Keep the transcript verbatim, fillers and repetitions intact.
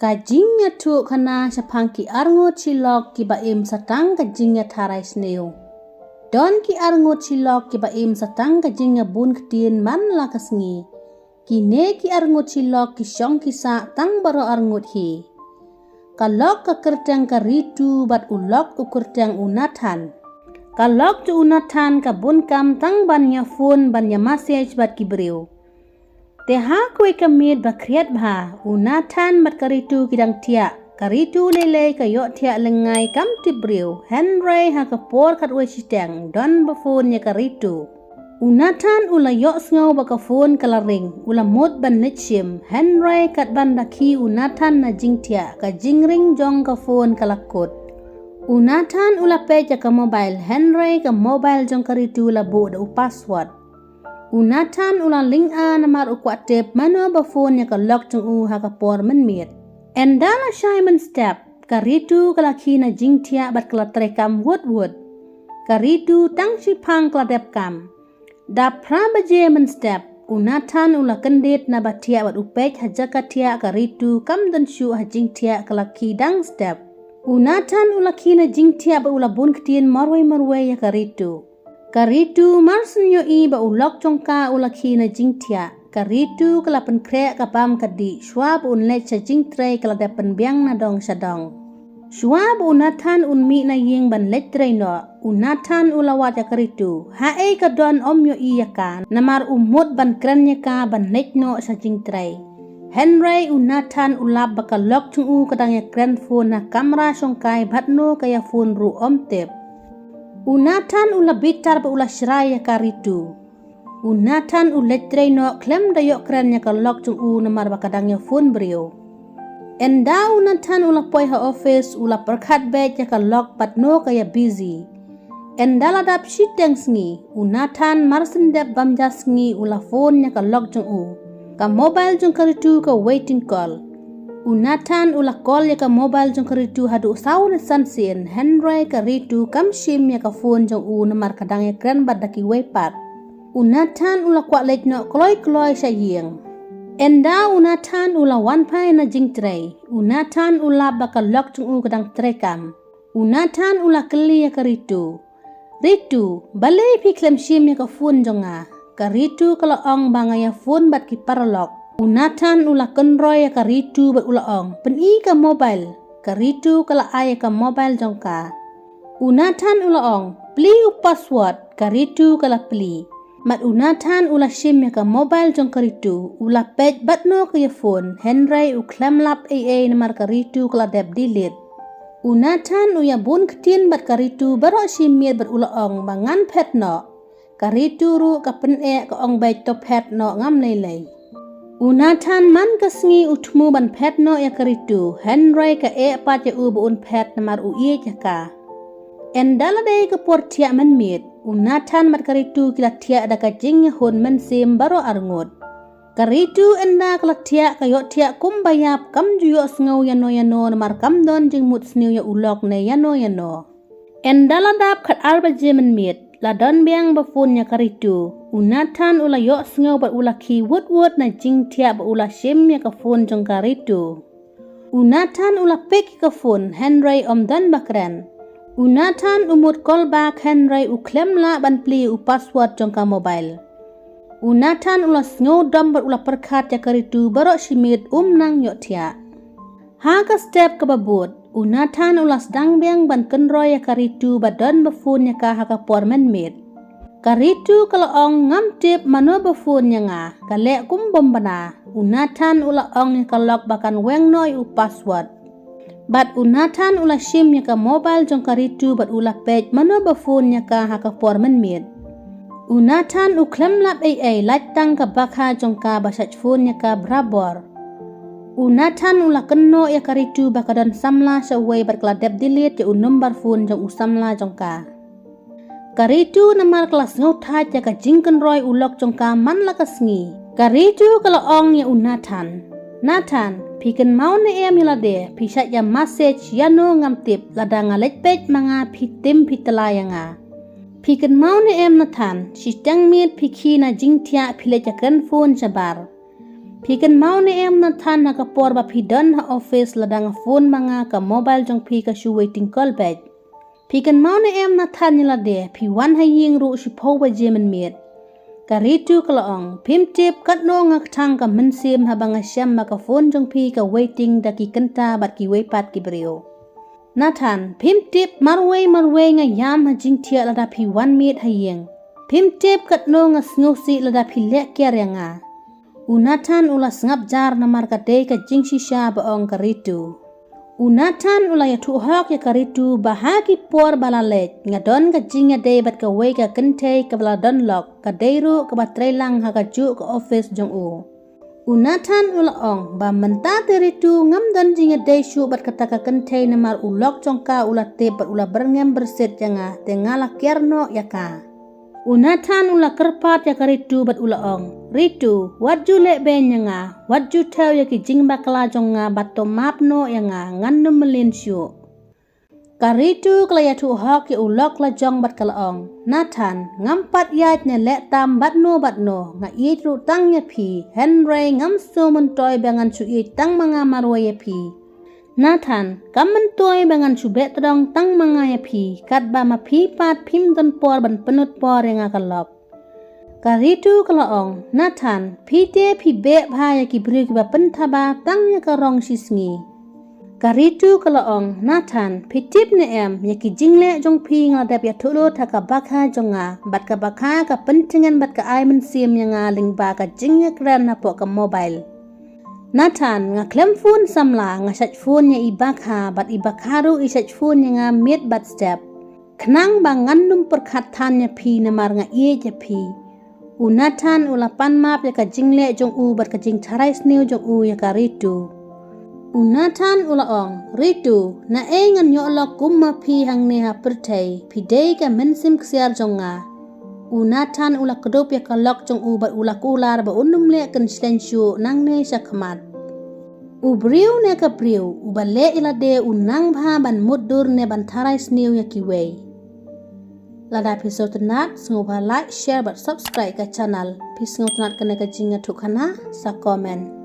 Ka jingïathuh khana shaphang ki arngut shilok kiba im satang ka jingïatharai sniew. Don ki arngut shilok kiba im satang ka jingïabun ktien man la ka sngi. Kine ki arngut shilok ki shong ki sah tang baroh arngut hi. Ka lok ka kyrteng ka Ritu bad u lok u kyrteng u Nathan. Ka lok jong u Nathan ka bun kam tang ban ïa phone ban ïa message bad ki briew. Te ha kawei ka miet ba khriat bha, u Nathan bad ka Ritu ki dang thiah. Ka Ritu lei lei ka ïohthiah lyngngai kam tip briew, hynrei ha ka por khatwei shiteng don ba phone ïa ka Ritu. U Nathan u la ïohsngew ba ka phone ka la ring, u la mut ban leit shim, hynrei katba u la khie u Nathan na jingthiah, ka jingring jong ka phone ka la kut. U Nathan u la peit ïa ka mobile, hynrei ka mobile jong ka Ritu la buh da u password. U Nathan u la lyngngoh namar u kwah tip mano ba phone ïa ka lok jong u ha ka por mynmiet. Ynda la shai mynstep, ka Ritu ka la khie na jingthiah bad ka la treikam wut wut. Ka Ritu tang shiphang ka la dep kam. Dap phra baje mynstep, u Nathan u la kyndit na ba thiah bad u peit ha jaka thiah, ka Ritu kam don shuh ha jingthiah, ka la khie dang step. U Nathan u la khie na jingthiah bad u la bun ktien marwei marwei ïa ka Ritu. Ka Ritu mar shu ïohi ba u lok jong ka u la khie na jingthiah, ka Ritu ka la pynkhreh ka bam ka dih, shuwa ba un leit sha jingtrei ka la dep pynbiang na dong sha dong. Shuwa ba u Nathan un mih na ïing ban leit trei noh, u Nathan u la wad ïa ka Ritu. Haei ka don ym ïohi ïa ka, namar u mut ban kren ïa ka ban leit noh sha jingtrei. Hynrei u Nathan u lap ba ka lok jong u ka dang ïa kren phone na kamra shongkai bad no ka ïa phone ruh ym tip. U Nathan u la bitar bad u la shrai ïa ka Ritu. U Nathan u leit trei noh khlem da ïoh kren ïa ka lok jong u namar ba ka dang ïa phone briew. Ynda u Nathan u la poi ha office u la pyrkhat beit ïa ka lok bad no ka ïa busy. Ynda la dap shiteng sngi, u Nathan mar shu dep bam ja sngi u la phone ïa ka lok jong u. Ka mobile jong ka Ritu ka waiting call. U Nathan u la call ïa ka mobile jong ka Ritu haduh saw ne san sien, hynrei ka Ritu kam shim ïa ka phone jong u namar ka dang ïa kren bad da kiwei pat. U Nathan u la kwah leit noh kloi kloi sha ïing. Ynda u Nathan u la wan phai na jingtrei, u Nathan u lap ba ka lok jong u ka dang treikam. U Nathan u la kylli ïa ka Ritu. Ritu, balei phi khlem shim ïa ka phone jong nga? Ka Ritu ka la ong ba nga ïa phone bad ki paralok. U Nathan u la kynroi ïa ka Ritu bad u la ong, pyni ka mobile. Ka Ritu ka la ai ïa ka mobile jong ka. U Nathan u la ong, plie u password, ka Ritu ka la plie. Bad u Nathan u la shim ïa ka mobile jong ka Ritu, u la peit bad no ka ïa phone, hynrei u khlem lap ei ei namar ka Ritu ka la dep delete. U Nathan u ïa bun ktien bad ka Ritu baroh shi miet bad u la ong ba ngan phet noh. Ka Ritu ruh ka pyneh ka ong beit to phet noh ngam lei lei. U Nathan man ka sngi u thmu ban phet noh ïa ka Ritu, hynrei ka eh pat ïa u ba un phet namar u ïeit ïa ka. Ynda la dei ka por thiah mynmiet, u Nathan bad ka Ritu ki la thiah da ka jingïahun mynsiem baroh arngut. Ka Ritu ynda ka la thiah ka ïohthiah kumba ïap kam ju ïohsngew ïano ïano namar kam don jingmut sniew ïa u lok ne ïano ïano. Ynda la dap khat ar baje mynmiet, la don biang ba phone ïa ka Ritu. U Nathan u la ïohsngew bad u la khie wut wut na jingthiah bad u la shim ïa ka phone jong ka Ritu. U Nathan u la pick ïa ka phone, hynrei ym don ba kren. U Nathan u mut call back, hynrei u khlem lah ban plie u password jong ka mobile. U Nathan u la sngew dom bad u la pyrkhat ïa ka Ritu baroh shi miet um nang ïohthiah. Ha ka step kaba bud, u Nathan u la sdang biang ban kynroi ïa ka Ritu ba don ba phone ïa ka ha ka por mynmiet. Ka Ritu ka la ong ngam tip mano ba phone ïa nga, ka leh kum bym bna. U Nathan u la ong ïa ka lok ba kan weng noh ïa u password. Bad u Nathan u la shim ïa ka mobile jong ka Ritu bad u la peit mano ba phone ïa ka ha ka por mynmiet. U Nathan u khlem lap ei ei, lait tang ka bakha jong ka ba shait phone ïa ka barabor. U Nathan u la kynnoh ïa ka Ritu ba ka don samla shawei bad ka la dep delete ïa u number phone jong u samla jong ka. Ka Ritu namar ka la sngewthait ïa ka jingkynroi u lok jong ka man la ka sngi. Ka Ritu ka la ong ïa u Nathan. Nathan, phi kynmaw ne em ïa lade, phi shait ïa message ïano ngam tip, lada nga leit peit ma nga phi tim phi tylla ïa nga. Phi kynmaw ne em Nathan, shiteng miet phi khie na jingthiah phi leit ïa kren phone shabar. Phi kynmaw ne em Nathan, ha ka por ba phi don ha office, lada nga phone ma nga, ka mobile jong phi ka shu waiting call back? Phi kynmaw ne em Nathan, ïa lade phi wan ha ïing ruh shiphew baje mynmiet? Ka Ritu ka la ong, phim tip katno nga kthang ka mynsiem haba nga shem ba ka phone jong phi ka waiting da ki kynta bad kiwei pat ki briew. Nathan, phim tip, marwei marwei nga ïam ha jingthiah lada phi wan miet ha ïing. Phim tip katno nga sngewsih lada phi leh kiar ïa nga. U Nathan u la sngap jar namar ka dei ka jingshisha ba ong ka Ritu. U Nathan u la ïathuh hok ïa ka Ritu ba ha ki por ba la leit, nga don ka jingïadei bad kawei ka kynthei kaba la don lok, ka dei ruh kaba trei lang ha kajuh ka office jong u. U Nathan u la ong ba mynta te Ritu ngam don jingïadei shuh bad kata ka kynthei namar u lok jong ka u la tip bad u la byrngem byrsit ïa nga, te nga la kiar noh ïa ka. U Nathan u la kyrpad ïa ka Ritu bad u la ong, Ritu, wat ju leh beiñ ïa nga, wat ju thew ïa ki jingbakla jong nga bad to map noh ïa nga, ngan ym mlien shuh. Ka Ritu ka la ïathuh hok ïa u lok la jong bad ka la ong, Nathan, ngam pat ïaid ne leh tam bad no bad no, nga ïeit ruh tang ïa phi, hynrei ngam sngewmyntoi ba ngan shu ïeit tang ma nga marwei ïa phi. Nathan, kam myntoi ba ngan shu beh tdong tang ma nga ïa phi, katba ma phi pat phim don por ban pynlut por ïa nga ka lok. Ka Ritu ka la ong, Nathan, phi te phi beh bha ïa ki briew kiba pynthaba tang ïa ka rong shisngi. Ka Ritu ka la ong, Nathan, phi tip ne em, ïa ki jingleh jong phi nga la dep ïathuh lut ha ka bakha jong nga, bad ka bakha ka pyntngen bad ka ai mynsiem ïa nga lyngba ka jingïakren hapoh ka mobile. Nathan, nga khlem phone samla, nga shait phone ïa i bakha, bad i bakha ruh i shait phone ïa nga miet bad step. Khnang ba ngan ym pyrkhat than ïa phi namar nga ïeit ïa phi. U Nathan u la pan map ïa ka jingleh jong u bad ka jingtharai sniew jong u ïa ka Ritu. U Nathan u la ong, Ritu, naei ngan ïoh lok kum ma phi hangne ha pyrthei, phi dei ka mynsiem ksiar jong nga. U Nathan u la kdup ïa ka lok jong u bad u la kular ba un ym leh kynshlei shuh nangne sha khmat. U briew ne ka briew uba leh ïa lade u nang bha ban mutdur ne ban tharai sniew ïa kiwei. Lada phi sngewtynnat, sngewbha like, share bad subscribe ka channel. Phi sngewtynnat kane ka jingïathuhkhana, sa comment.